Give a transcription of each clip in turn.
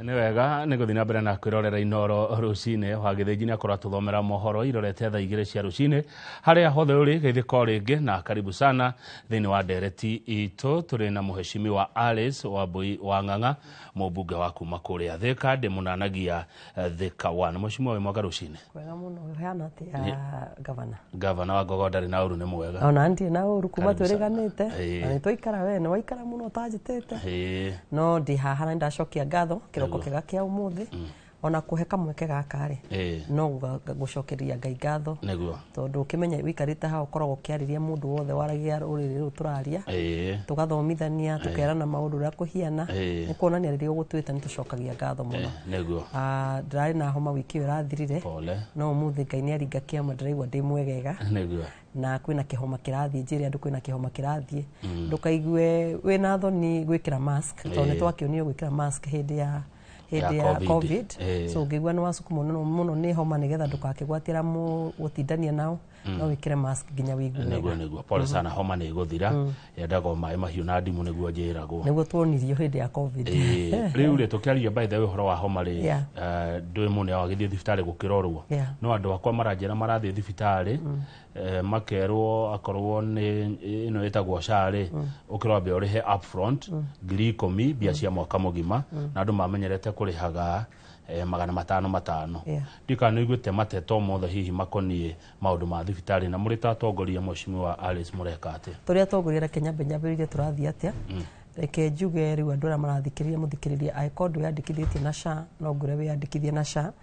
Nĩ wega nĩ gũthiĩ na mbere na kwĩrorera Inoro rũcinĩ. Wa Gĩthĩnji nĩ akorwo atũthomera mohoro irorete thaa 2 cia rũcinĩ. Harĩa hothe ũrĩ, geithĩka o rĩngĩ na karibu sana thĩinĩ wa ndereti itũ. Tũrĩ na mũheshimiwa Alice Wambui wa Ng'ang'a, mũmbunge wa kuma kũrĩa Thĩka, ndĩmũnanagia Thĩka 1. Mũheshimiwa, wĩ mwega rũcinĩ? Kwega mũno. Hana atĩa, gavana? Gavana wa Ngogo ndarĩ na ũru, nĩ mwega. Ona ndirĩ na ũru kuma Karibu sana. twĩrĩganĩte. Na nĩ twaikara, we nĩ waikara mũno ũtanjĩtĩte. No ndĩ haha na nĩndacokia ngatho kĩroko kĩega kĩa ũmũthĩ, ona kũhe kamweke gaka rĩ, no gũcokeria Ngai ngatho, tondũ ũkĩmenya wĩikarĩte haha ũkoragwo ũkĩarĩria mũndũ wothe waragia rũrĩrĩ rũrũ tũraria, tũgathomithania, tũkerana maũndũ ũrĩa kũhiana. Nĩ kuonania rĩrĩa ũgũtwĩta nĩ tũcokagia ngatho mũno. Ah, ndĩrarĩ na homa wiki ĩyo ĩrathirire. Pole. No ũmũthĩ Ngai nĩ aringa kĩama, ndĩraigua ndĩ mwegega. Na kwĩna kĩhoma kĩrathiĩ, njĩre andũ kwĩna kĩhoma kĩrathiĩ, ndũkaigue wĩna thoni gwĩkĩra mask, tondũ nĩ twakĩonio gwĩkĩra mask hĩndĩ ya ya COVID. COVID. So ũngĩigua nĩ wacukumwo mũno mũno nĩ homa, nĩgetha ndũgakĩgwatĩra gũtindania nao, no wĩkĩre mask nginya wĩigue wega. Nĩguo, pole sana, homa nĩ ĩgũthira, yendaga o maĩ mahiũ na ndimũ, nĩguo njĩragwo. Nĩguo tuonirio hĩndĩ ya COVID. Rĩu rĩ, tũkĩaria by the way ũhoro wa homa rĩ, ndũĩ mũno wagĩthiĩ thibitarĩ gũkĩrorwo? No andũ akwa maranjĩra marathiĩ thibitarĩ, makerwo akorwo nĩ ĩno ĩtagwo SHA rĩ, ũkĩrwambe ũrĩhe upfront 10,000, mbia cia mwaka mũgima, na andũ mamenyerete kũrĩhaga 500 500. Ndiũ kana nĩ ũiguĩte mateta mothe hihi makoniĩ maũndũ ma thibitarĩ, na mũrĩ ta atongoria, Mheshimiwa Alice, mũreka atĩa? Tũrĩ atongoria, reke nyambe nyambĩrĩrie tũrathiĩ atĩa. Reke njuge rĩu andũ arĩa marathikĩrĩria, mũthikĩrĩria, angĩkorwo ndwĩyandĩkithĩtie na SHA, no ngwĩre wĩyandĩkithie na SHA.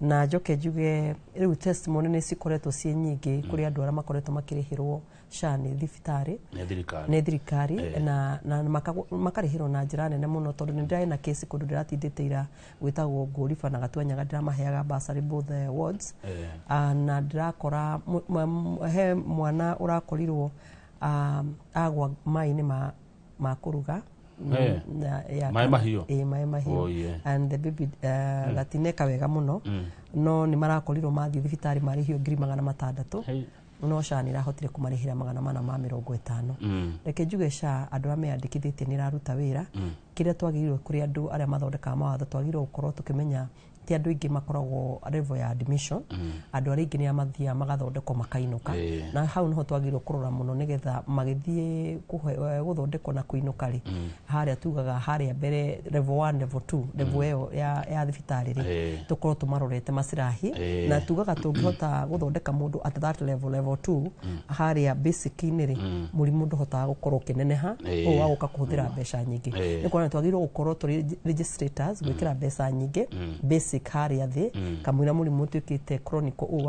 Na njoke njuge rĩu testimony nĩ cikoretwo ciĩ nyingĩ kũrĩ andũ arĩa makoretwo makĩrĩhĩrwo SHA nĩ thibitarĩ. Nĩ thirikari. Nĩ thirikari, na makarĩhĩrwo na njĩra nene mũno, tondũ nĩ ndĩrarĩ na kesi kũndũ ndĩratindĩte ira gwĩtagwo Ngũriba na Gatuanyaga, ndĩramaheaga bursary both wards. Ah, na ndĩrakora he mwana ũrakorirwo agwa maĩ-inĩ ma kũruga. Maĩ mahiũ? Ĩĩ, maĩ mahiũ. Oh, yeah. And the baby gatineka wega mũno, no nĩ marakorirwo mathiĩ thibitarĩ marĩhio 600,000. No SHA nĩ ĩrahotire kũmarĩhĩra 450. Reke njuge SHA, andũ arĩa meyandĩkithĩtie, nĩ ĩraruta wĩra. Kĩrĩa twagĩrĩirwo kũrĩ andũ arĩa mathondekaga mawatho, twagĩrĩirwo gũkorwo tũkĩmenya ti andũ aingĩ makoragwo level ya admission. Andũ arĩa aingĩ nĩ arĩa mathiaga magathondekwo makainũka. Na hau niho twagĩrĩirwo kũrora mũno, nĩgetha magĩthiĩ gũthondekwo na kũinũka rĩ, harĩa tugaga harĩa mbere level 1, level 2, level ĩyo ya thibitarĩ rĩ, tũkorwo tũmarorete masirahi. Na tugaga tũngĩhota gũthondeka mũndũ at that level, level 2, harĩa basic-inĩ rĩ, mũrimũ ndũhotaga gũkorwo ũkĩneneha ũũ wa gũka kũhũthĩra mbeca nyingĩ. Nĩ kuona twagĩrĩirwo gũkorwo tũrĩ legislators gwĩkĩra mbeca nyingĩ basic harĩa thĩ, kamũira mũrimũ ũtuĩkĩte chronic ũũ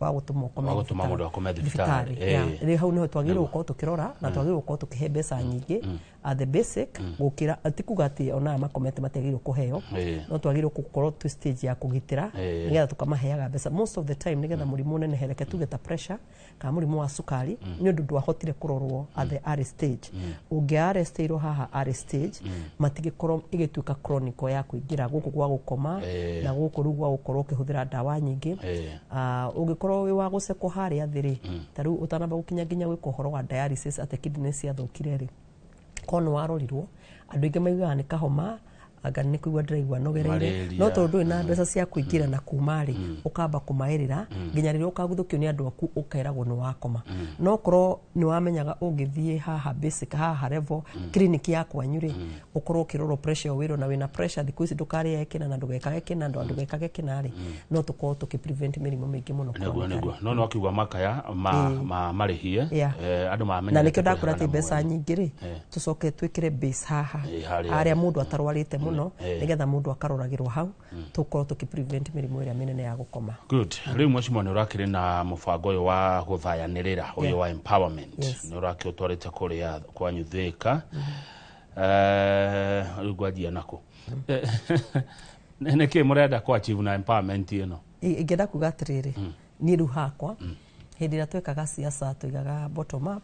wa gũtũma ũkome Wa gũtũma thibitarĩ. Mũndũ akome thibitarĩ. Yeah. Rĩu hau niho twagĩrĩirwo gũkorwo tũkĩrora, na twagĩrĩirwo gũkorwo tũkĩhe mbeca nyingĩ at the basic, gũkĩra ti kuga atĩ ona aya makomete matiagĩrĩirwo kũheo, no twagĩrĩirwo gũkorwo twĩ stage ya kũgitĩra, nĩgetha tũkamaheaga mbeca most of the time, nĩgetha mũrimũ ũnenehe, reke tuge ta pressure kana mũrimũ wa cukari, nĩ ũndũ ndwahotire kũrorwo at the early stage. Ũngĩ arrestĩirwo haha early stage, matingĩkorwo ĩgĩtuĩka chronic ya kũingĩra gũkũ gwa gũkoma na gũkũ rĩu gwa gũkorwo ũkĩhũthĩra ndawa nyingĩ. Ah, ũngĩkorwo wĩ wa gũcekwo harĩa thĩ rĩ, ta rĩu ũtanamba gũkinya nginya gwĩka ũhoro wa dialysis atĩ kidney ciathũkire rĩ, korwo nĩ warorirwo, andũ aingĩ maugaga nĩ kahoma, anga nĩ kũigua ndĩraigua nogereire. Malaria. No tondũ ndũrĩ na mbeca cia kũingĩra na kuma rĩ, ũkamba kũmaĩrĩra nginya rĩrĩa ũkaguthũkio nĩ andũ aku, ũkeragwo nĩ wakoma. No korwo nĩ wamenyaga ũngĩthiĩ haha basic, haha level clinic ya kwanyu rĩ, ũkorwo ũkĩrorwo pressure ĩyo, wĩrwo na wĩna pressure thikũ ici, ndũkarĩage kĩna na ndũgekage kĩna, ndũgekage kĩna rĩ, no tũkorwo tũkĩ prevent mĩrimũ mĩingĩ mũno chronically. Nĩguo, no nĩ wakiuga makaya ma marĩhie andũ Na mamenyerete nĩkĩo ndakwĩra kũrĩhaga atĩ na mbeca mweri. nyingĩ rĩ, tũcoke twĩkĩre base haha harĩa harĩa mũndũ atarwarĩte mũno, nĩgetha mũndũ akaroragĩrwo hau, tũkorwo tũkĩ prevent mĩrimũ ĩrĩa mĩnene ya gũkoma. Good. Rĩu mheshimiwa, nĩ ũrakĩrĩ na mũbango ũyũ wa gũthayanĩrĩra, ũyũ wa empowerment. Nĩ ũrakĩũtwarĩte kũrĩa kwanyu Thĩka. Rĩu ngwanjia nakũ? Nĩ kĩ mũrenda kũ achieve na empowerment ĩno? Ingĩenda kuga atĩrĩrĩ, niĩ rĩu hakwa, hĩndĩ ĩrĩa twekaga siasa tuigaga bottom up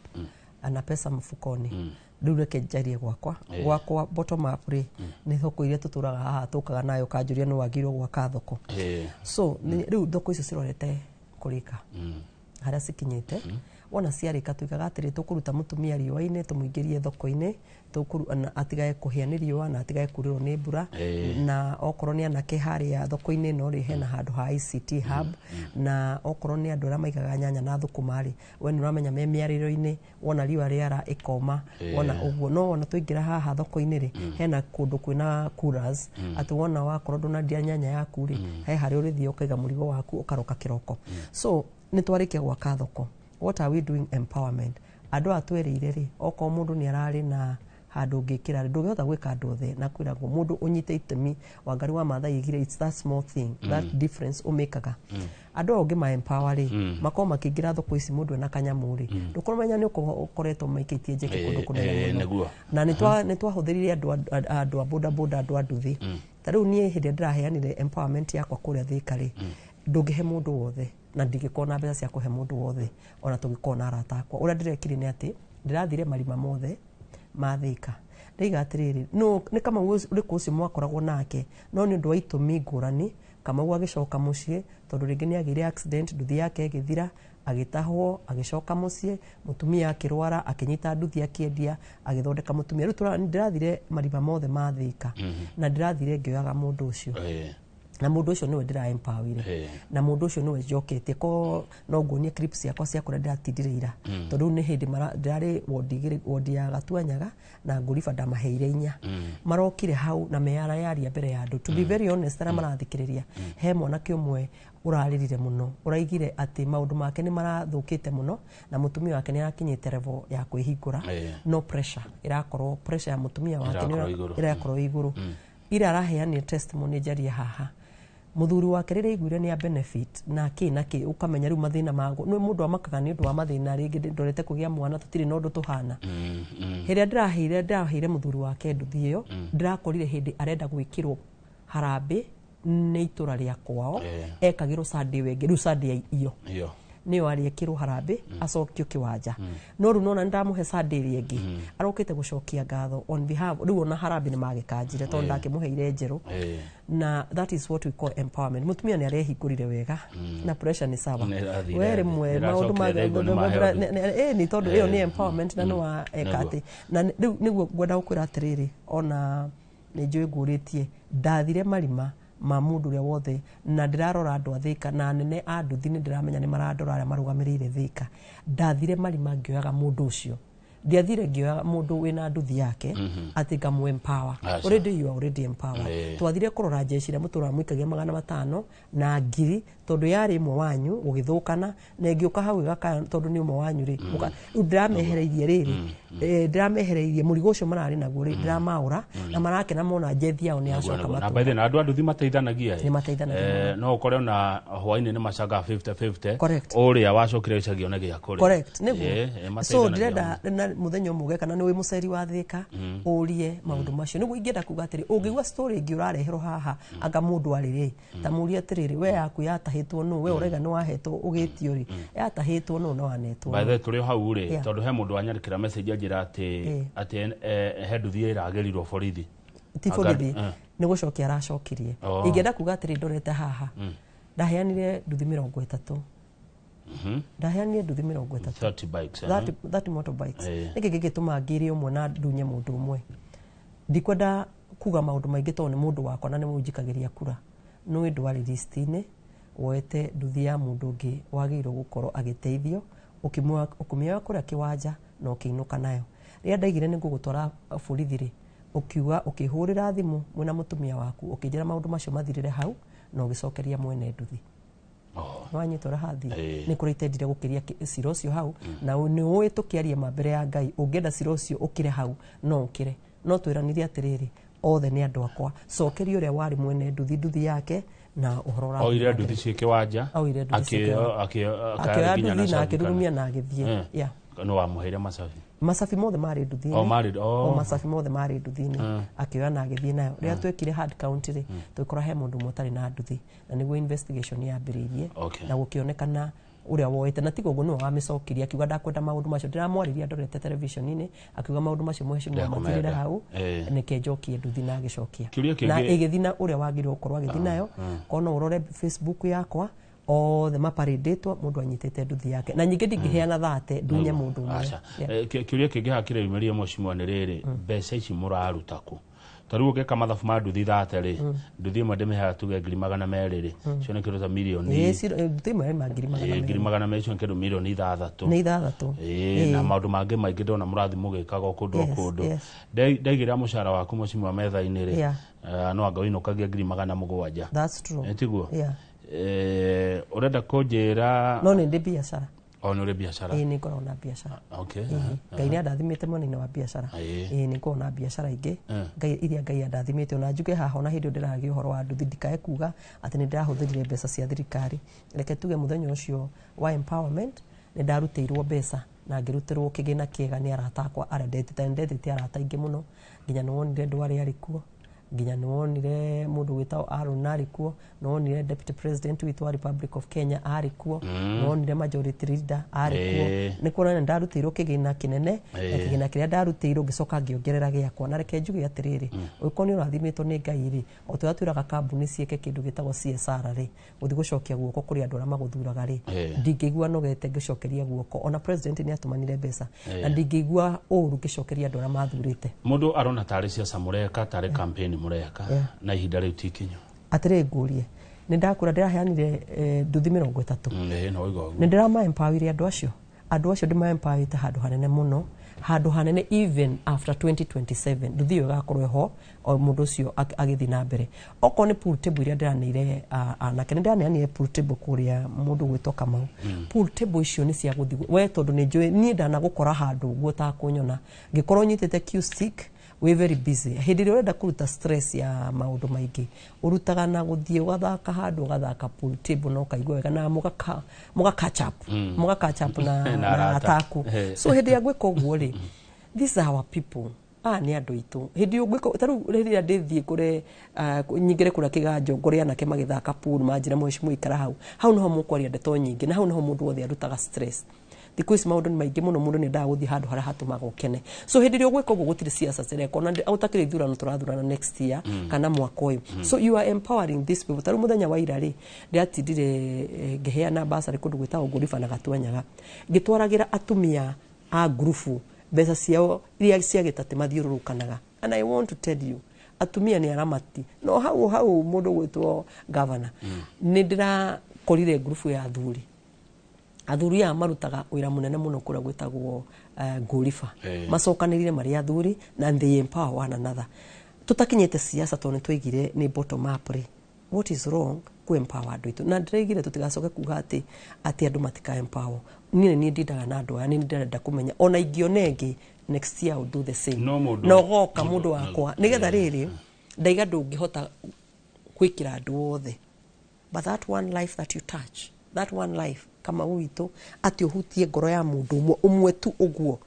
na pesa mfukoni. Rĩu reke njarie gwakwa. Gwakwa bottom up rĩ, nĩ thoko iria tũtũraga haha, tũkaga nayo kanjũria nĩ wagĩrĩirwo gwaka thoko. So rĩu thoko icio cirorete kũrĩka harĩa cikinyĩte. Wona ciarĩka tuigaga atĩrĩ, tũkũruta mũtumia riũa-inĩ tũmũingĩrie thoko-inĩ, atigae kũhĩa nĩ riũa na atigae kurĩrwo nĩ mbura. Na okorwo nĩ anake harĩa thoko-inĩ ĩno rĩ, hena handũ ha ICT hub. Na okorwo nĩ andũ arĩa maigaga nyanya na thũkũma rĩ, we nĩ ũramenya me mĩarĩro-inĩ, wona riũa rĩara ĩkoma. Wona ũguo no wona twaingĩra haha thoko-inĩ rĩ, hena kũndũ kwĩna coolers, atĩ wona wakorwo ndũnendia nyanya yaku rĩ, he harĩa ũrĩthiĩ ũkaiga mũrigo waku ũkaroka kĩroko. So nĩ twarĩkia gwaka thoko. What are we doing? Empowerment. Andũ aya twerĩire rĩ, okorwo mũndũ nĩ ararĩ na handũ ũngĩkĩra rĩ, ndũngĩhota gwĩka andũ othe, na kwĩragwo mũndũ ũnyite itemi. Wangari wa Maathai aigire, it's that small thing, that difference ũmĩkaga. Andũ aya ũngĩma empower rĩ, makorwo makĩingĩra thoko ici, mũndũ ena kanyamũ rĩ, ndũkũmenya nĩ ũkoretwo maikĩtie njeki kũndũ kũnene mũno. Na nĩ twahũthĩrire andũ a boda boda, andũ a nduthi. Ta rĩu niĩ hĩndĩ ĩrĩa ndĩraheanire empowerment yakwa kũrĩa Thĩka rĩ, ndũngĩhe mũndũ wothe, na ndingĩkorwo na mbeca cia kũhe mũndũ wothe, ona tũngĩkorwo na arata akwa. Ũrĩa ndĩrekire nĩ atĩ ndĩrathire marima mothe ma Thĩka, ndaiga atĩrĩrĩ, no nĩ Kamau ũrĩkũ ũcio mwakoragwo nake, no nĩ ũndũ wa itũmi ngũrani Kamau agĩcoka mũciĩ, tondũ rĩngĩ nĩ agĩire accident, nduthi yake ĩgĩthira, agĩtahwo, agĩcoka mũciĩ, mũtumia akĩrwara, akĩnyita nduthi akĩendia, agĩthondeka mũtumia. Rĩu ndĩrathire marima mothe ma Thĩka na ndĩrathire ngĩoyaga mũndũ ũcio, na mũndũ ũcio nĩwe ndĩra empowerire, na mũndũ ũcio nĩwe njoketie ko no nguonie clips ciakwa cia kũrĩa ndĩratindire ira, tondũ rĩu nĩ hĩndĩ ndĩrarĩ wondi igĩrĩ, wondi ya Gatuanyaga na Ngũriba, ndamaheire inya. Marokire hau na meyarayaria mbere ya andũ. To be very honest, arĩa marathikĩrĩria, he mwanake ũmwe ũrarĩrire mũno, ũraigire atĩ maũndũ make nĩ marathũkĩte mũno na mũtumia wake nĩ arakinyĩte level ya kwĩhingũra. No pressure ĩrakorwo, pressure ya mũtumia wake Ĩrakorwo igũrũ. Ĩrakorwo igũrũ. Ira araheanire testimony njarie haha, muthuri wake rĩrĩa aiguire nĩ a benefit na kĩ na kĩ, ũkamenya rĩu mathĩna mago nĩ mũndũ amakaga nĩ ũndũ wa mathĩna, rĩngĩ ndorete kũgĩa mwana, tũtirĩ na ũndũ tũhana. Hĩrĩa ndĩraheire mũthuri wake nduthi ĩyo, ndĩrakorire hĩndĩ arenda gwĩkĩrwo harambĩ nĩ itũra rĩa kwao. Ekagĩrwo Sunday wengĩ, rĩu Sunday ya iyo Iyo. nĩyo arĩekĩrwo harambĩ, acokio kĩwanja. No rĩu nona nĩndamũhe Sunday ĩrĩa ĩngĩ, arokĩte gũcokia ngatho on behalf. Rĩu ona harambĩ nĩ magĩkanjire tondũ ndakĩmũheire njerũ. Na that is what we call empowerment. Mũtumia nĩ arehingũrire wega na pressure nĩ sawa. Nĩ ĩrathire we thĩ. Rĩmwe Nĩ maũndũ ĩracokire ndaigua nĩ maheo nĩ tondũ ĩyo nĩ empowerment na nĩ wa eka atĩ na rĩu nĩguo ngwenda gũkwĩra atĩrĩrĩ, ona nĩ njũĩ ngũrĩtie, ndathire marima ma mũndũ ũrĩa wothe, na ndĩrarora andũ a Thĩka na anene a nduthi, nĩ ndĩramenya nĩ marandora arĩa marũgamĩrĩire Thĩka. Ndathire marima ngĩoyaga mũndũ ũcio, ndiathire ngĩoyaga mũndũ wĩna nduthi yake atĩ ngamũ empower. Aca. Already you are already empowered. Twathire kũrora jeshi ĩrĩa mũtũraga mũikagia 500 na ngiri, tondũ yarĩ ĩmwe wanyu gũgĩthũkana na ĩngĩũka hau ĩgakaya tondũ nĩ ũmwe wanyu rĩ. Rĩu ndĩramehereirie rĩrĩ, ndĩramehereirie mũrigo ũcio mararĩ naguo rĩ, ndĩramaũra na marakena mona njethi yao nĩ yacoka. Na matũra. By the way, na andũ a nduthi mateithanagia. Nĩ mateithanagia. No ũkore ona hwaĩ-inĩ nĩ macangaga 50-50. Correct. Ũrĩa wacokire gĩcagi ona gĩa kũrĩa. Correct, nĩguo. So Mateithanagia. ndĩrenda na mũthenya ũmwe ũgeka na nĩ wĩ mũceri wa Thĩka ũrie maũndũ macio, nĩguo ingĩenda kuga atĩrĩ, ũngĩigua story ĩngĩ ũrareherwo haha, anga mũndũ arĩ rĩ, ta mũrie atĩrĩrĩ, we yaku yatahĩtwo nũ? We ũraiga nĩ wahetwo ũgĩtio rĩ, yatahĩtwo nũ na wanetwo By nũ? the way, tũrĩ o hau rĩ, tondũ he mũndũ wanyandĩkĩra message anjĩra atĩ atĩ he nduthi ĩragĩrirwo borithi. Ti borithi. Nĩ gũcokia aracokirie. Oh. Ingĩenda kuga atĩrĩ, ndorete haha, ndaheanire nduthi 30. Ndaheanire nduthi 30. 30 bikes, eh? 30 motorbikes. Nĩkĩ gĩgĩtũma ngĩre ũmwe na ndunye mũndũ ũmwe? Ndikwenda kuga maũndũ maingĩ tondũ nĩ mũndũ wakwa na nĩ mũnjikagĩria kura. Nĩ ndwarĩ list-inĩ woete nduthi ya mũndũ ũngĩ wagĩrĩirwo gũkorwo agĩteithio, ũkĩmĩoya kũrĩa kĩwanja na ũkĩinũka nayo. Rĩrĩa ndaigire nĩ ngũgũtwara borithi rĩ, ũkiuga, ũkĩhũrĩra thimũ mwĩna mũtumia waku, ũkĩnjĩra maũndũ macio mathirĩre hau na ũgĩcokeria mwene nduthi. Oh. Nĩwanyita ũrĩa hathiĩ? Ĩĩ. Nĩ kũrĩa itendire gũkĩria cira ũcio hau, na nĩ ũĩ tũkĩaria ma mbere ya Ngai, ũngĩenda cira ũcio ũkĩre hau no ũkĩre, no twĩranire atĩrĩrĩ, othe nĩ andũ akwa, cokeria ũrĩa warĩ mwene nduthi nduthi yake na ũhoro ũrathiĩ Oire na mbere. nduthi ciĩ kĩwanja. Oire nduthi ciĩ kĩwanja. Akĩoya Akĩoya nduthi na akĩrurumia na agĩthiĩ. Yeah. Nĩ wamũheire macabi? Macabi mothe marĩ nduthi-inĩ. Oh, marĩ, oh. O macabi mothe marĩ nduthi-inĩ, akĩoya na agĩthiĩ nayo. Rĩrĩa twekire hard count rĩ, tũgĩkora he mũndũ ũmwe ũtarĩ na nduthi, na nĩguo investigation yambĩrĩirie. Na gũkĩonekana ũrĩa woete, na tiga ũguo nĩwe wamĩcokirie, akiuga ndakwenda maũndũ macio. Ndĩramwarĩria ndorete television-inĩ, akiuga maũndũ macio mheshimiwa Ndekũmenda. mathirĩre hau. Nĩke njokie nduthi, na agĩcokia Kĩũria na kĩngĩ- ĩgĩthiĩ na ũrĩa wagĩrĩirwo gũkorwo agĩthiĩ nayo. Korwo no ũrore Facebook yakwa, Othe maparĩndĩtwo mũndũ anyitĩte nduthi yake, na nyingĩ ndingĩheana 30 ndunye mũndũ ũmwe. Aca. Kĩũria kĩngĩ haha kĩreyumĩria, mheshimiwa, nĩ rĩrĩ: mbeca ici mũraruta kũ? Ta rĩu ũngĩka mathabu ma nduthi 30 rĩ, nduthi ĩmwe ndĩmĩheaga tuge 200,000 rĩ, cio nĩ kĩndũ ta mirioni Nduthi ĩmwe ĩma ngiri magana ngiri merĩ. 200, icio nĩ kĩndũ 6 mirioni. Nĩ 6. Na maũndũ mangĩ maingĩ ndona mũrathi mũgĩkaga o kũndũ o kũndũ. Ndaigĩrĩra mũcara waku, mheshimiwa, metha-inĩ rĩ, no anga ũinũkagia 700,000. That's true. Tiguo? Yeah. Ũrenda kũnjĩra No nĩ ndĩ biacara. O nĩ ũrĩ biacara? Ĩĩ, nĩ ngoragwo na biacara. Ngai nĩ andathimĩte mwena-inĩ wa biacara. Ĩĩ, nĩ ngoragwo na biacara ingĩ Ngai iria Ngai andathimĩte. Ona njuge haha, ona hĩndĩ ĩyo ndĩragia ũhoro wa nduthi, ndikae kuga atĩ nĩ ndĩrahũthĩrire mbeca cia thirikari. Reke tuge mũthenya ũcio wa empowerment nĩ ndarutĩirwo mbeca na ngĩrutĩrwo kĩgĩna kĩega nĩ arata akwa arĩa ndetĩte. Nĩ ndetĩte arata aingĩ mũno, nginya nĩ wonire ndwarĩ arĩ kuo, nginya nĩ wonire mũndũ wĩtagwo Aaron arĩ kuo, nĩ wonire deputy president witũ wa Republic of Kenya arĩ kuo, nĩ wonire majority leader arĩ kuo. Nĩ kuonania nĩ ndarutĩirwo kĩgĩna kĩnene, na kĩgĩna kĩrĩa ndarutĩirwo ngĩcoka ngĩongerera gĩakwa. Na reke njuge atĩrĩrĩ, ũngĩkorwo nĩ ũrathimĩtwo nĩ Ngai rĩ, o ta ũrĩa twĩraga kambuni ciĩke kĩndũ gĩtagwo CSR rĩ, gũthiĩ gũcokia guoko kũrĩ andũ arĩa magũthuraga rĩ, ndingĩigua nogete ngĩcokeria guoko. Ona president nĩ atũmanire mbeca na ndingĩigua ũru ngĩcokeria andũ arĩa mathurĩte. Mũndũ arona tarĩ ciaca mũreka, tarĩ campaign mũreka, na ihinda rĩu ti ikinyu. Atĩrĩ, ngũrie, nĩ ndakũra ndĩraheanire nduthi 30. Ĩĩ, no ũiga ũguo. Nĩ ndĩramaempawire andũ acio, andũ acio ndĩmaempawĩte handũ hanene mũno, handũ hanene. Even after 2027 nduthi ĩyo ĩgakorwo ĩho o mũndũ ũcio agĩthiĩ na mbere. Okorwo nĩ pool table iria ndĩraneire anake, nĩ ndĩraneanire pool table kũrĩa mũndũ gwĩtwo Kamau. Pool table icio nĩ cia gũthiĩ we, tondũ nĩ njũĩ niĩ ndanagũkora handũ ũguo ũtakũnyona ngĩkorwo nyitĩte cue stick, wĩ very busy. Hĩndĩ ĩrĩa ũrenda kũruta stress ya maũndũ maingĩ, ũrutaga na gũthiĩ ũgathaka handũ, ũgathaka pool table na ũkaigua wega na mũga catch up, mũga catch up na, Na na arata. arata aku. So hĩndĩ ya gwĩka ũguo rĩ, these are our people, aya nĩ andũ aitũ. Hĩndĩ ĩyo gwĩka ta rĩu rĩrĩa ndĩthiĩ kũre nyingĩre kũrĩa kĩganjo ngore anake magĩthaka pool, manjĩra, "Mheshimiwa, ikara hau hau." Noho mũkwaria ndeto nyingĩ, na hau noho mũndũ wothe arutaga stress. Thikũ ici maũndũ nĩ maingĩ mũno, mũndũ nĩ endaga gũthiĩ handũ harĩa hatũmaga ũkene. So hĩndĩ ĩrĩa ũgwĩka ũguo, gũtirĩ ciaca cirekwo na gũtakĩrĩ ithurano tũrathurana next year kana mwaka ũyũ. So you are empowering these people. Ta rĩu mũthenya wa ira rĩ, ndĩratindire ngĩheana basarĩ kũndũ gwĩtagwo Ngũriba na Gatuanyaga, ngĩtwaragĩra atumia a ngurubu mbeca ciao iria cia gĩtatĩ mathiũrũrũkanaga. And I want to tell you, atumia nĩ aramati. No hau hau mũndũ gwĩtwo governor, nĩ ndĩrakorire ngurubu ya athuri. Athuri aya marutaga wĩra mũnene mũno kũrĩa gwĩtagwo Ngũriba. Macokanĩrire marĩ athuri na they empower one another. Tũtakinyĩte siasa, tondũ nĩ twaigire nĩ bottom up rĩ, what is wrong ku empower andũ aitũ? Na ndĩraigire tũtigacoke kuga atĩ andũ matika empower. Niĩ nĩ niĩ ndindaga na andũ aya, nĩ ndĩrenda kũmenya ona ingĩona ĩngĩ next year I will do the same. No mũndũ- Na ũgoka mũndũ wakwa nĩgetha rĩrĩ ndaiga ndũngĩhota gwĩkĩra andũ othe, but that one life that you touch, that one life kama witũ, atĩ ũhutie ngoro ya mũndũ ũmwe ũmwe tu ũguo,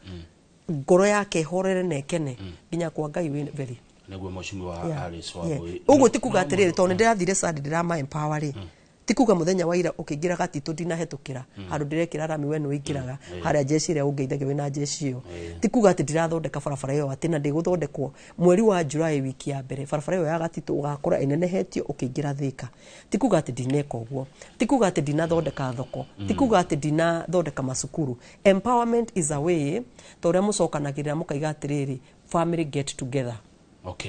ngoro yake ĩhorere na ĩkene nginya kwa Ngai wĩ very Nĩguo, mheshimiwa Alice Wambui. Ũguo ti kuga atĩrĩrĩ, tondũ nĩ ndĩrathire Sunday ndĩrama empower rĩ, ti kuga mũthenya wa ira ũkĩingĩra gatitũ ndinahĩtũkĩra handũ ndĩrekĩra rami, we nĩ ũingĩraga harĩa jeshi ĩrĩa ũngeithagia wĩna jeshi ĩyo. Ti kuga atĩ ndirathondeka barabara ĩyo, atĩ na ndĩgũthondekwo mweri wa July wiki ya mbere, barabara ĩyo ya gatitũ ũgakora ĩnenehetio ũkĩingĩra Thĩka. Ti kuga atĩ ndineka ũguo, ti kuga atĩ ndinathondeka thoko, ti kuga atĩ ndinathondeka macukuru. Empowerment is a way ta ũrĩa mũcokanagĩrĩra mũkaiga atĩrĩrĩ, family get together.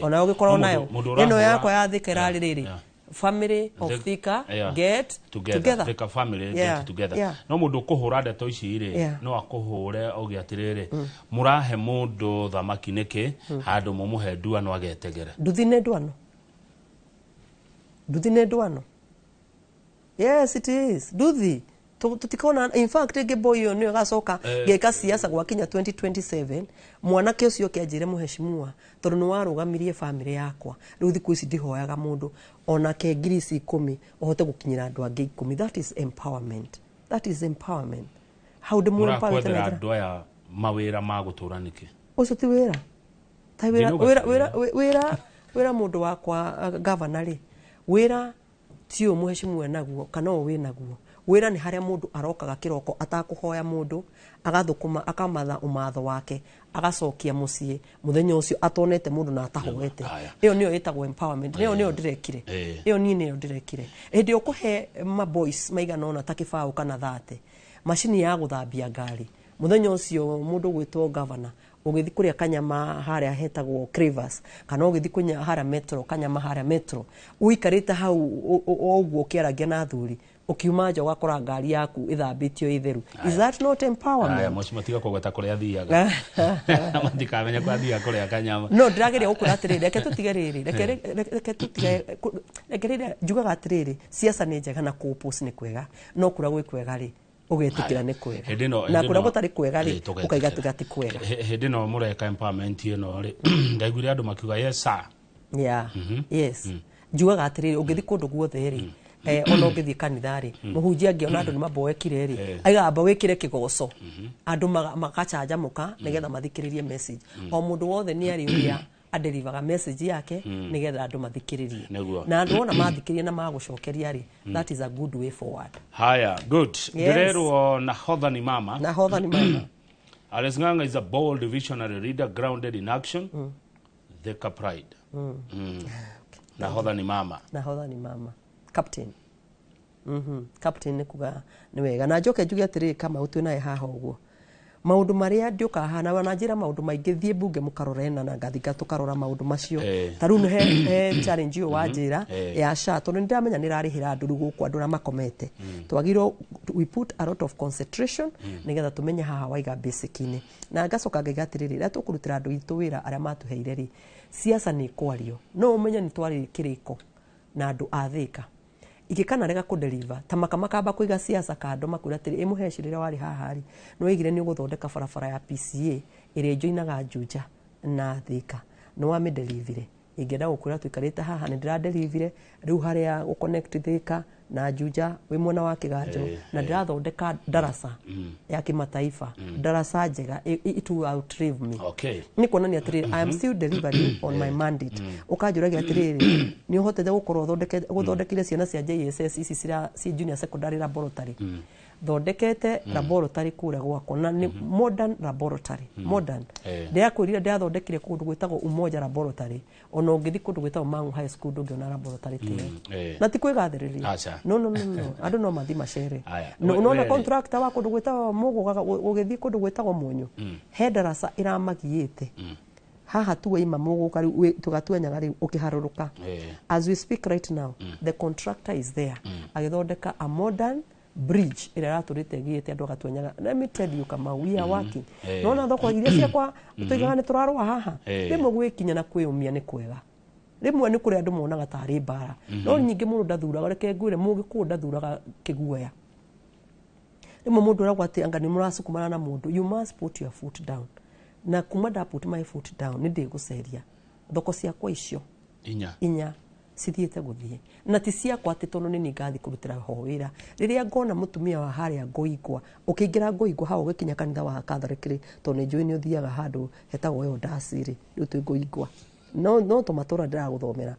Ona ũgĩkorwo No nayo mũndũ ĩno ũrahũra- yakwa ya Thĩka ĩrarĩ rĩrĩ, family of Thika get together. together. Thika family get together. No mũndũ ũkũhũra ndeto ici rĩ, no akũhũre auge atĩrĩrĩ, mũrahe mũndũ thamaki nĩkĩ handũ mũmũhe nduano agetegere? Nduthi nĩ ndwano, nduthi nĩ ndwano. Yes, it is nduthi. Tũtikona in fact ĩngĩ boy ĩyo nĩyo ĩgacoka ngĩka siasa gwakinya 2027. Mwanake ũcio oke anjĩre, "Mũheshimiwa, tondũ nĩ warũgamirie family yakwa, rĩu thikũ ici ndihoyaga mũndũ onake ngiri ici 10 ũhote gũkinyĩra andũ angĩ 10." That is empowerment, that is empowerment. Hau ndĩmũ empowerĩte na Mũrakwethera njĩra andũ aya mawĩra ma gũtũra nĩkĩ? Ũcio ti wĩra ta wĩra. Ndinauga Wĩra ti wĩra wĩra wĩra mũndũ wakwa, gavana rĩ, wĩra ti ũyũ mũheshimiwa naguo kana ũyũ wĩ naguo. Wĩra nĩ harĩa mũndũ arokaga kĩroko atakũhoya mũndũ, agathũkũma, akamatha ũmatho wake, agacokia mũciĩ mũthenya ũcio atonete mũndũ na atahoete. Ĩyo nĩyo ĩtagwo empowerment. Nĩyo nĩyo ndĩrekire. Ĩyo niĩ nĩyo ndĩrekire. Hĩndĩ ĩyo ũkũhe ma boys maigana ũna ta kĩbaũ kana 30 macini ya gũthambia ngari, mũthenya ũcio mũndũ ũgwĩtwo governor ũgĩthiĩ kũrĩa kanyama harĩa hetagwo Cravers, kana ũgĩthiĩ kũnya harĩa Metro, kanyama harĩa Metro, ũikarĩte hau o ũguo ũkĩaragia na athuri, ũkiuma nja ũgakora ngari yaku ĩthambĩtio ĩtheru. Is that not empowerment? Aya, mheshimiwa, tiga kũgweta kũrĩa athiaga, matikamenya kũrĩa athiaga kũrĩa kanyama. No ndĩrageria gũkwĩra atĩrĩrĩ, reke tũtige rĩrĩ, reke tũtige, reke rĩrĩa njugaga atĩrĩrĩ, siasa nĩ njega na kũ-oppose nĩ kwega, no kũrĩa gwĩ kwega rĩ, ũgetĩkĩra nĩ kwega, na kũrĩa gũtarĩ kwega rĩ, ũkaiga tiga ti kwega. Hĩndĩ ĩno mũreka empowerment ĩno rĩ, ndaiguire andũ makiuga yes sir. Yeah. Yes. Njugaga atĩrĩrĩ, ũngĩthiĩ kũndũ guothe rĩ, ona ũngĩthiĩ kanitha rĩ, mũhunjia angĩona andũ nĩ maboekire rĩ, aigamba wĩkĩre kĩgoco, andũ magacanjamũka nĩgetha mathikĩrĩrie message. O mũndũ wothe nĩ arĩ ũrĩa adelivaga message yake nĩgetha andũ mathikĩrĩrie. Na andũ ona mathikĩrĩria na magũcokeria rĩ, that is a good way forward. Haya, good. Ndĩrerwo nahodha ni mama. Nahodha ni mama. Alice Ng'ang'a is a bold visionary leader grounded in action. Thika pride. Nahodha ni mama. Nahodha ni mama. Captain. Captain nĩ kuga nĩ wega. Na njoke njuge atĩrĩrĩ, kama ũtwĩ naye haha ũguo, maũndũ marĩa ndiũkaga haha na njĩra maũndũ maingĩ, thiĩ mbunge mũkarore na ngathinga tũkarora maũndũ macio. Ta rĩu he challenge ĩyo wanjĩra ya SHA, tondũ nĩ ndĩramenya nĩ ĩrarĩhĩra andũ rĩu gũkũ andũ arĩa makomete. Twagĩrĩirwo we put a lot of concentration nĩgetha tũmenye haha waiga basic-inĩ. Na ngacoka ngaiga atĩrĩrĩ, rĩrĩa tũkũrutĩra andũ aitũ wĩra arĩa matũheire rĩ, siasa nĩ ĩkwario. No ũmenye nĩ twarĩ kĩrĩko na andũ a Thika. Ingĩkana rega kũdeliver ta makamakamba kũiga siasa kando, makwĩra atĩrĩ, ĩ mũheci rĩrĩa warĩ haha rĩ, nĩ waigire nĩ ũgũthondeka barabara ya PCA ĩrĩa ĩjoinaga Juja na Thika, nĩ wamĩdelivire. Ingĩenda gũkwĩra tũikarĩte haha nĩ ndĩradelivire rĩu harĩa gũconnect Thika na Juja wĩ mwena wa Kĩganjo, na ndĩrathondeka darasa ya kimataifa, darasa njega, it will outlive me. Nĩ kuonania atĩrĩrĩ, I am still delivering on my mandate. Ũkanjũragia atĩrĩrĩ, nĩ ũhotete gũkorwo ũthondekire ciana cia JSS ici ci junior secondary laboratory. Thondekete laboratory kũrĩa gwakwa, na nĩ modern laboratory, modern. Ndĩrakwĩrire ndĩrathondekire kũndũ gwĩtagwo Umoja laboratory, ona ũngĩthiĩ kũndũ gwĩtagwo Mang'u High School ndũngĩona laboratory ta ĩyo. Na ti kwĩgathĩrĩria. No, no, no, no. Andũ no mathiĩ macere. Unaona contractor wa kũndũ gwĩtagwo Mũgũga, ũgĩthiĩ kũndũ gwĩtagwo Mũnyũ, he darasa ĩramagiĩte. Haha tu waima Mũgũka rĩu, tũgatuanyaga rĩu ũkĩharũrũka. As we speak right now, the contractor is there. Agĩthondeka a modern bridge ĩrĩa ĩratũrĩte ĩgiĩte andũ agatuanyaga. Let me tell you, kama we are working. Nona thoko iria ciakwa tũigaga nĩ tũrarũa haha. Rĩmwe gwĩkinya na kwĩyũmia nĩ kwega. Rĩmwe nĩ kũrĩ andũ monaga tarĩ mbara. No nyingĩ mũndũ ndathuraga, reke ngwĩre mũgĩkũyũ ndathuraga kĩguoya. Rĩmwe mũndũ arauga atĩ anga nĩ mũracukumana na mũndũ, you must put your foot down. Na kuma nda put my foot down nĩ ndĩgũceria thoko ciakwa icio inya cithiĩte gũthiĩ, na ti ciakwa atĩ tondũ nĩ niĩ ngathiĩ kũrutĩra ho wĩra. Rĩrĩa ngona mũtumia wa harĩa Ngoingwa, ũkĩingĩra Ngoingwa hau ũgĩkinya kanitha wa Catholic rĩ, tondũ nĩ njũĩ nĩ ũthiaga handũ hetagwo Elders rĩ, rĩu twĩ Ngoingwa, no tũmatũra ndĩragũthomera,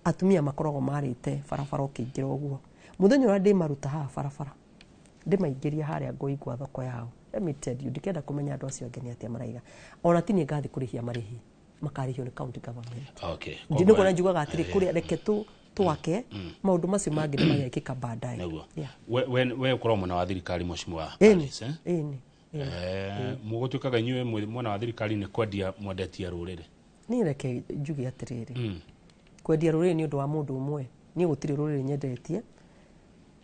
atumia makoragwo marĩte barabara ũkĩingĩra ũguo. Mũthenya ũrĩa ndĩmaruta haha barabara, ndĩmaingĩria harĩa Ngoingwa thoko yao, let me tell you, ndikenda kũmenya andũ acio angĩ nĩ atĩa maraiga. Ona ti niĩ ngathiĩ kũrĩhia marĩhi, makarĩhio nĩ county government. Nĩ kuona njugaga atĩrĩ, kũrĩa reke twake maũndũ macio mangĩ nĩ magekĩka baadaye. We ũkorwo mwena wa thirikari mheshimiwa Alice, eh? Mũgũtuĩkaga inyuĩ mwena wa thirikari nĩ kwendia mwendetie rũrĩrĩ. Niĩ reke njuge atĩrĩrĩ, kwendia rũrĩrĩ nĩ ũndũ wa mũndũ ũmwe. Niĩ gũtirĩ rũrĩrĩ nyendetie.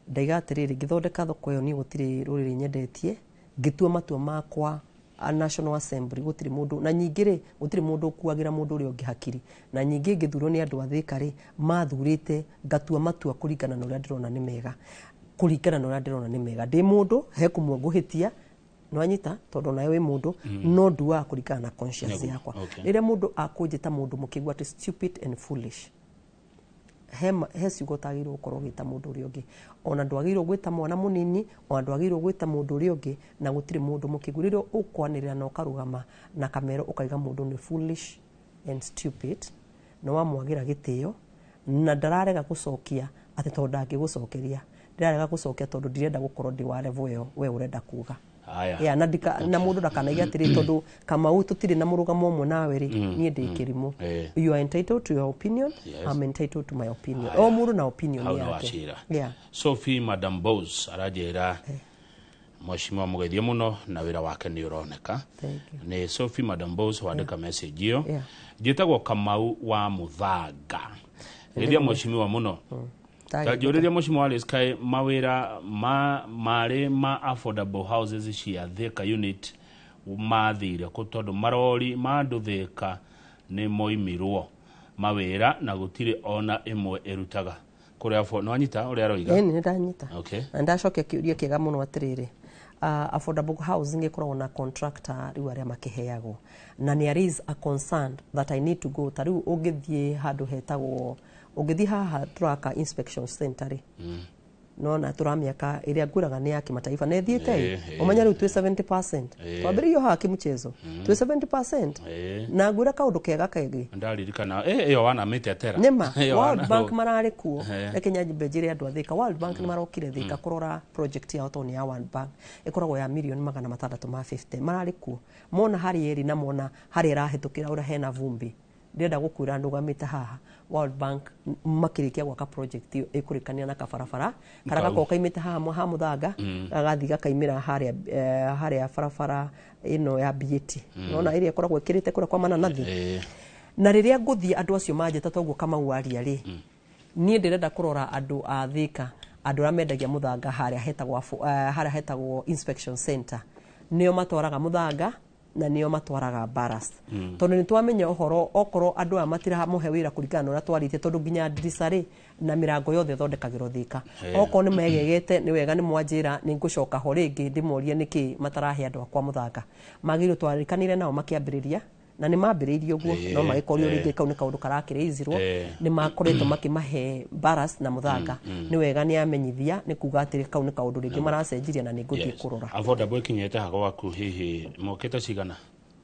Ndaiga atĩrĩrĩ, ngĩthondeka thoko ĩyo niĩ gũtirĩ rũrĩrĩ nyendetie. Ngĩtua matua makwa a National Assembly gũtirĩ mũndũ, na nyingĩ rĩ gũtirĩ mũndũ ũkuagĩra mũndũ ũrĩa ũngĩ hakiri. Na nyingĩ ngĩthurwo nĩ andũ a Thika rĩ, mathurĩte ngatua matua kũringana na ũrĩa ndĩrona nĩ mega, kũringana na ũrĩa ndĩrona nĩ mega. Ndĩ mũndũ he kũmwe ngũhĩtia, nĩwanyita, tondũ nawe wĩ mũndũ, no nduaga kũringana na conscience yakwa. Rĩrĩa mũndũ akũnjĩta mũndũ mũkĩgua atĩ stupid and foolish, he ciugo ũtagĩrĩirwo gũkorwo ũgĩta mũndũ ũrĩa ũngĩ. Ona ndwagĩrĩirwo gwĩta mwana mũnini, ona ndwagĩrĩirwo gwĩta mũndũ ũrĩa ũngĩ, na gũtirĩ mũndũ mũkĩgu. Rĩrĩa ũkwanĩrĩra na ũkarũgama na kamero ũkaiga mũndũ nĩ foolish and stupid, nĩ wamwagĩra gĩtĩo, na ndararega gũcokia atĩ tondũ ndangĩgũcokeria. Ndĩrarega gũcokia tondũ ndirenda gũkorwo ndĩ wa level ĩyo we ũrenda kuga. Yeah, na ndika na mũndũ ndakanaige atĩrĩ tondũ Kamau tũtirĩ na mũrũgamo ũmwe nawe rĩ, niĩ ndĩ kĩrimũ. You are entitled to your opinion. I'm entitled to my opinion. O mũndũ na opinion Hau nĩ yake. wacira. Yeah. Sophie Madam Bose aranjĩra mheshimiwa mũgeithie mũno na wĩra wake nĩ ũroneka. Thank you. Nĩ Sophie Madam Bose wandĩka message ĩyo. Yeah. Njĩtagwo Kamau wa Mũthanga, geithia mheshimiwa mũno. Tanjũrĩria mheshimiwa Alice, kaĩ mawĩra ma marĩ ma affordable houses cia Thika unit mathire kũ? Tondũ marori ma andũ Thika nĩ moimirwo mawĩra na gũtirĩ ona ĩmwe ĩrutaga kũrĩa nĩ wanyita ũrĩa aroiga? Ĩni, nĩ ndanyita. Okay. Na ndacokia kĩũria kĩega mũno atĩrĩrĩ, affordable housing ĩkoragwo na contractor rĩu arĩa makĩheagwo, na there is a concern that I need to go. Ta rĩu ũngĩthiĩ handũ hetagwo, ũngĩthiĩ haha tũraka inspection center rĩ, nona tũramĩaka ĩrĩa ngwĩraga nĩ ya kĩmataifa na ĩthiĩte ĩ. Ũmenya rĩu twĩ 70%. Twambĩrĩirio haha kĩmchezo, twĩ 70%. Na ngwĩra kaũndũ kega kegĩ. Ndaririkana ĩyo wanamĩtetera. Nĩma Ĩyo World Bank mararĩ kuo. Reke nyambe njĩre andũ a Thika, World Bank nĩ marokire Thika kũrora project yao, tondũ nĩ ya World Bank, ĩkoragwo ya mirioni 650. Mararĩ kuo, mona harĩa ĩrĩ na mona harĩa ĩrahĩtũkĩra ũrĩa hena vumbi. Ndĩrenda gũkwĩra ndũgamĩte haha, World Bank makĩrĩkia gwaka project ĩyo ĩkũrĩkania na kabarabara karĩa gakoragwo kaimĩte haha ha mũthanga, gagathiĩ gakaimĩra harĩa harĩa barabara ĩno ya BAT, nona ĩrĩa ĩkoragwo ĩkĩrĩte kũrĩa kwa mananathi. Na rĩrĩa ngũthiĩ andũ acio manjĩta toguo Kamau aria rĩ, niĩ ndĩrenda kũrora andũ a Thika, andũ arĩa mendagia mũthanga harĩa hetagwo harĩa hetagwo inspection center, nĩo matwaraga mũthanga na nĩo matwaraga ballast, tondũ nĩ twamenya ũhoro okorwo andũ aya matiramũhe wĩra kũringana na ũrĩa twarĩtie, tondũ nginya ndirica rĩ na mĩrango yothe ĩthondekagĩrwo Thika. Okorwo nĩ megegete nĩ wega, nĩ mwanjĩra, nĩ ngũcoka ho rĩngĩ ndĩmorie nĩkĩ matarahe andũ akwa mũthanga. Magĩrĩirwo twarĩkanire nao makĩambĩrĩria na nĩ mambĩrĩirie ũguo, no magĩkorio rĩngĩ kau nĩ kaũndũ karakĩrĩizirwo. Nĩ makoretwo makĩmahe ballast na mũthanga. Nĩ wega nĩ amenyithia, nĩ kuga atĩrĩ kau nĩ kaũndũ rĩngĩ maracenjirie na nĩ ngũthiĩ kũrora. Affordable ĩkinyĩte ha gwaku hihi mokĩte cigana?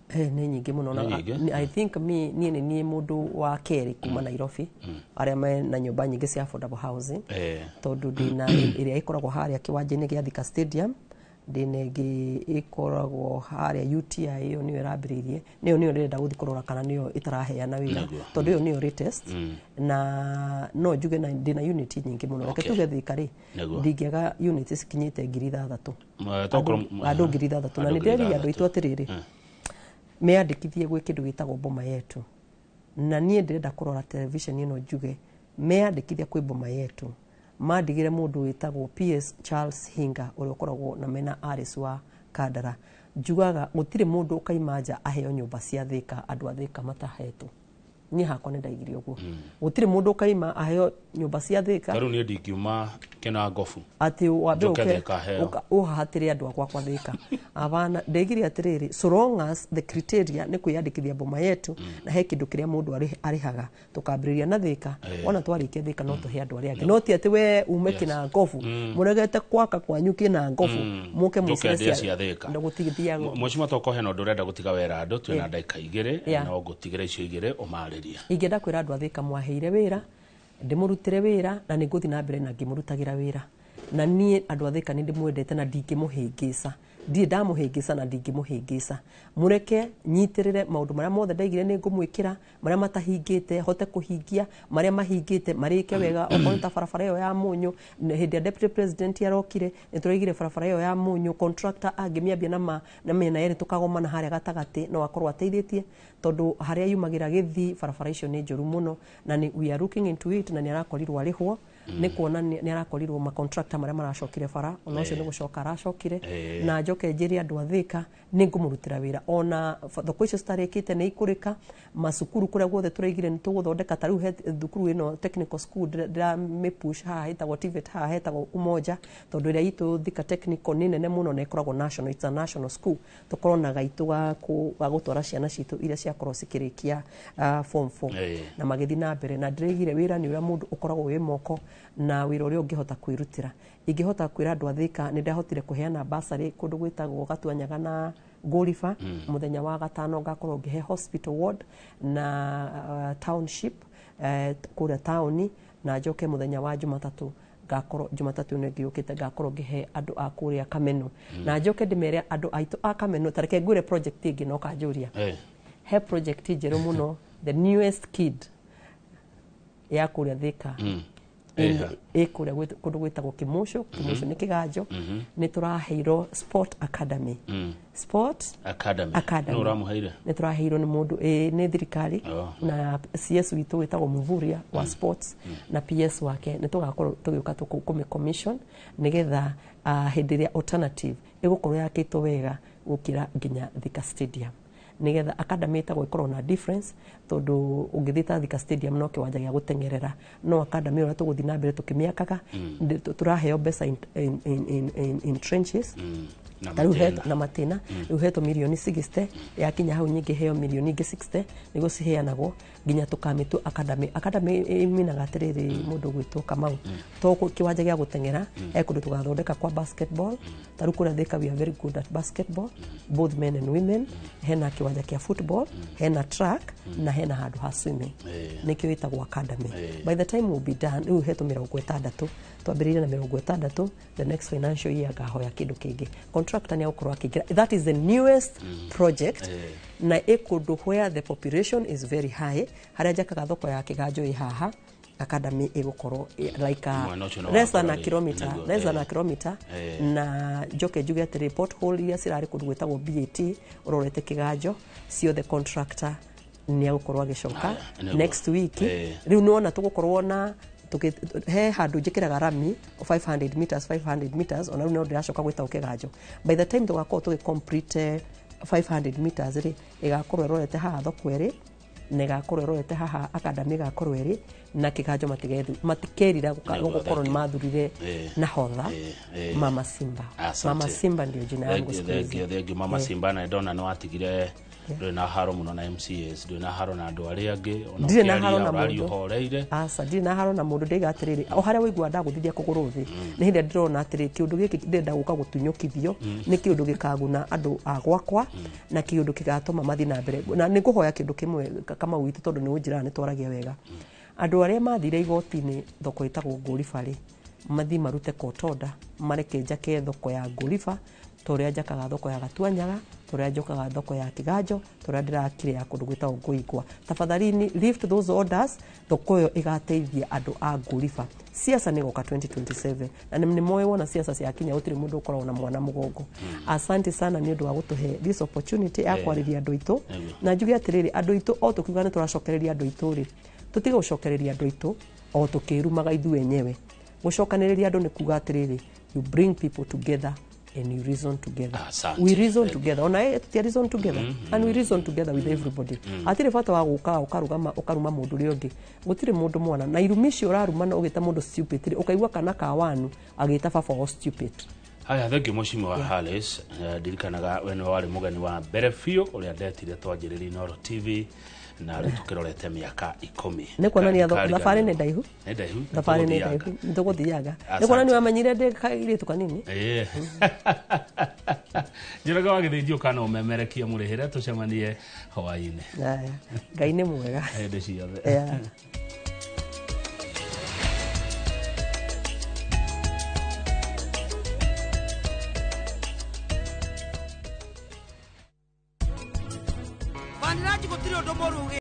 Nĩ nyingĩ mũno. Nĩ nyingĩ? I think me niĩ nĩ niĩ mũndũ wa kerĩ kuma Nairobi arĩa mena nyũmba nyingĩ cia affordable housing, tondũ ndĩna ĩrĩa ĩkoragwo harĩa kĩwanja-inĩ gĩa Thika Stadium, ndĩna ĩngĩ ĩkoragwo harĩa UTI, ĩyo nĩyo ĩrambĩrĩirie, nĩyo ndĩrenda gũthiĩ kũrora kana nĩyo ĩtaraheana wĩra, tondũ ĩyo nĩyo latest, na no njuge na ndĩna unit nyingĩ mũno. Reke tuge Thika rĩ, ndingĩaga unit cikinyĩte 6,000. Andũ 6,000, na Andũ nĩ ndĩrerire andũ 6,000. aitũ atĩrĩrĩ, meyandĩkithie gwĩ kĩndũ gĩtagwo Boma Yetu, na niĩ ndĩrenda kũrora television ĩno njuge meyandĩkithia kwĩ Boma Yetu, mandigĩre mũndũ wĩtagwo PS Charles Hinga ũrĩa ũkoragwo na mena Alice wa Kandara. Njugaga gũtirĩ mũndũ ũkaima nja aheo nyũmba cia Thika andũ a Thika matahetwo. Niĩ hakwa nĩ ndaigire ũguo, gũtirĩ mũndũ ũkaima aheo nyũmba cia Thika. Ta rĩu niĩ ndingiuma Kĩnangobu atĩ wambe njoke ũke Thika heo. Ũhahatĩre andũ akwa kwa Thika, abana. Ndaigire atĩrĩrĩ, so long as the criteria nĩ kwĩyandĩkithia Boma Yetu na he kĩndũ kĩrĩa mũndũ arĩhaga, tũkambĩrĩria na Thika. Wona twarĩkia Thika no tũhe andũ arĩa angĩ, no ti atĩ we ume Kĩnangobu, mũregete gwaka kwanyu Kĩnangobu, mũke Njoke mũcire ndĩe cia Thika. Na gũtigithiagwo. Mheshimiwa, tokorwo hena ũndũ ũrenda gũtiga wera andũ, twĩna ndagĩka 2, no ngũtigĩra icio 2 ũmarĩrie. Ingĩenda kwĩra andũ a Thika mwaheire wĩra, ndĩmũrutĩre wĩra, na nĩ ngũthiĩ na mbere na ngĩmũrutagĩra wĩra. Na niĩ andũ a Thika nĩ ndĩmwendete na ndingĩmũhĩngĩca, ndirĩ ndamũhĩngĩca na ndingĩmũhĩngĩca. Mũreke nyitĩrĩre maũndũ marĩa mothe ndaigire nĩ ngũmwĩkĩra, marĩa matahingĩte hote kũhingia, marĩa mahingĩte marĩke wega. Okorwo nĩ ta barabara ĩyo ya Mũnyũ, hĩndĩ ya deputy president arokire nĩ tũraigire barabara ĩyo ya Mũnyũ, contractor angĩmĩambia na mĩena yerĩ tũkagomana harĩa gatagatĩ, no akorwo ateithĩtie, tondũ harĩa yumagĩra gĩthii barabara icio nĩ njũru mũno, na nĩ we are looking into it. Na nĩ arakorirwo arĩhwo, nĩ kuona nĩ arakorirwo ma contractor marĩa maracokire bara, ona ũcio nĩ gũcoka aracokire. Na njoke njĩre andũ a Thika nĩ ngũmũrutĩra wĩra, ona thoko icio citarĩkĩte nĩ ikũrĩka, macukuru kũrĩa guothe tũraigire nĩ tũgũthondeka. Ta rĩu he thukuru ĩno technical school ndĩramĩpush haha ĩtagwo TVET, haha hetagwo Umoja, tondũ ĩrĩa itũ Thika Technical nĩ nene mũno na ĩkoragwo national, it's a national school. Tũkorwo na gaitũ ga gũtwara ciana citũ iria ciakorwo cikĩrĩkia form 4 na magĩthiĩ na mbere. Na ndĩraigire wĩra nĩ ũrĩa mũndũ ũkoragwo wĩ moko na wĩra ũrĩa ũngĩhota kwĩrutĩra. Ingĩhota kwĩra andũ a Thika nĩ ndahotire kũheana basarĩ kũndũ gwĩtagwo Gatuanyaga na Ngũriba. Mũthenya wa gatano ngakorwo ngĩhe hospital ward na township, kũrĩa taũni, na njoke mũthenya wa Jumatatũ Ngakorwo Jumatatũ ĩno ĩngĩ yũkĩte ngakorwo ngĩhe andũ a kũrĩa Kameno, na njoke ndĩmere andũ aitũ a Kameno, ta reke ngwĩre project ĩngĩ no kanjũria. He project njerũ mũno, the newest kid ya kũrĩa Thika, ĩ kũrĩa kũndũ gwĩtagwo Kĩmũcũ. Kĩmũcũ nĩ Kĩganjo. Nĩ tũraheirwo Sport Academy. Sport Academy. Academy. Nũ ũramũheire? Nĩ tũraheirwo nĩ mũndũ, nĩ thirikari na CS witũ wĩtagwo Muvuria wa sports na PS wake. Nĩ tũgakorwo tũgĩũka kũmĩ commission nĩgetha hĩndĩ ĩrĩa alternative ĩgũkorwo yakĩtwo wega gũkĩra nginya Thika Stadium, nĩgetha academy ĩtagwo ĩkorwo na difference, tondũ ũngĩthiĩ ta Thika Stadium no kĩwanja gĩa gũteng'erera, no academy ũrĩa tũgũthiĩ na mbere tũkĩmĩakaga, tũraheo mbeca in trenches. Na Ta rĩu matĩna. Na matĩna. Rĩu hetwo mirioni 60, yakinya hau nyingĩ heo mirioni ingĩ 60 nĩguo ciheanagwo nginya tũkamĩtua academy. Academy ĩminaga atĩrĩrĩ, mũndũ gwĩtwo Kamau, to kĩwanja gĩa gũteng'era, he kũndũ tũgathondeka kwa basketball. Ta rĩu kũrĩa Thika we are very good at basketball, both men and women. Hena kĩwanja kĩa football, hena track na hena handũ ha swimming. Nĩkĩo ĩtagwo academy. By the time we'll be done, rĩu hetwo 60, twambĩrĩirie na 60, the next financial year ngahoya kĩndũ kĩngĩ. Contractor nĩ agũkorwo akĩingĩra. That is the newest project, na ĩ kũndũ where the population is very high, harĩa njakaga thoko ya Kĩganjo ĩ haha, academy ĩgũkorwo like a Mwena ũcio nĩ less than a wakũra rĩ. kilometer, Nĩguo, less than a kilometer. Na njoke njuge atĩrĩ, pothole iria cirarĩ kũndũ gwĩtagwo BAT ũrorete Kĩganjo ciothe, contractor nĩ agũkorwo agĩcoka Haya, nĩguo. next week. Rĩu nĩwona tũgũkorwo na he handũ njĩkĩraga rami 500 meters, 500 meters. Ona rĩu no ndĩracoka gwĩtagwo Kĩganjo. By the time tũgakorwo tũgĩ complete 500 meters rĩ, ĩgakorwo ĩrorete haha thoko ĩrĩ na ĩgakorwo ĩrorete haha academy ĩgakorwo ĩrĩ na Kĩganjo, matikerira Nĩguo, gũkorwo thank nĩ you. mathurire nahodha Mama Simba. Asante. Mama Simba ndio jina yangu siku Thank hizi. you, thank you, Mama Simba. Na ndona nĩ watigire ndũrĩ na haro mũno na MCAs, ndũrĩ na haro na andũ arĩa angĩ, ona Ndirĩ na ũkĩaria haro na ũraria mũndũ. ũhoreire. Aca, ndirĩ na haro na mũndũ. Ndĩiga atĩrĩrĩ, o harĩa waigua ndagũthithia kũgũrũ thĩ nĩ hĩndĩ ĩrĩa ndĩrona atĩrĩ kĩũndũ gĩkĩ ndĩrenda gũka gũtunyũkithio nĩ kĩũndũ gĩkaguna andũ a gwakwa na kĩũndũ kĩgatũma mathiĩ na mbere. Na nĩ ngũhoya kĩndũ kĩmwe, Kamau witũ, tondũ nĩ ũnjĩraga nĩ twaragia wega. Andũ arĩa mathire igoti-inĩ thoko ĩtagwo Ngũriba rĩ, mathiĩ marute court order, mareke njake thoko ya Ngũriba ta ũrĩa njakaga thoko ya Gatuanyaga, ta ũrĩa njokaga thoko ya Kĩganjo, ta ũrĩa ndĩrakire ya kũndũ gwĩtagwo Ngũigwa. Tafadhalini lift those orders. Thoko ĩyo ĩgateithia andũ a Ngũriba. Siasa nĩ goka 2027 na nĩ moĩ wona siasa ciakinya gũtirĩ mũndũ ũkoragwo na mwana mũgongo. Asante sana nĩ ũndũ wa gũtũhe this opportunity ya kwarĩria andũ aitũ. Na njuge atĩrĩrĩ, andũ aitũ, o tũkiuga nĩ tũracokereria andũ aitũ rĩ, tũtige gũcokereria andũ aitũ o tũkĩrumaga ithuĩ enyewe. Gũcokanĩrĩria andũ nĩ kuga atĩrĩrĩ, you bring people together and you reason together. Asante. We reason together. Ona tutia reason together and we reason together with everybody. Hatirĩ bata wa gũka ũkarugama ũkaruma mũndũ ũrĩa ũngĩ. Gũtirĩ mũndũ mwana na irumi icio ũraruma na ũgĩta mũndũ stupid rĩ, ũkaigua kana ka wanu agĩta baba wao stupid. Haya, thank you, Mheshimiwa Harris. Ndirikanaga we nĩwe warĩ mũgeni wa mbere biũ ũrĩa ndetire twanjĩrĩria Inooro TV, na rĩu tũkĩrorete mĩaka 10. Nĩ kuonania thabarĩ nĩ ndaihu. Nĩ ndaihu. Thabarĩ nĩ nĩtũgũthianga. ndaihu, nĩ tũgũthianga. Nĩ Asante. kuonania wamenyire ndĩ kairĩtu kanini. Ĩĩ. Njoroge wa Gĩthĩnji, kana ũmemerekie mũrĩhĩre, tũcemanie hwaĩ-inĩ. Haya, Ngai nĩ mwega. Hĩndĩ ciothe. Yeah. Vaniraji, gũtirĩ ũndũ mũru.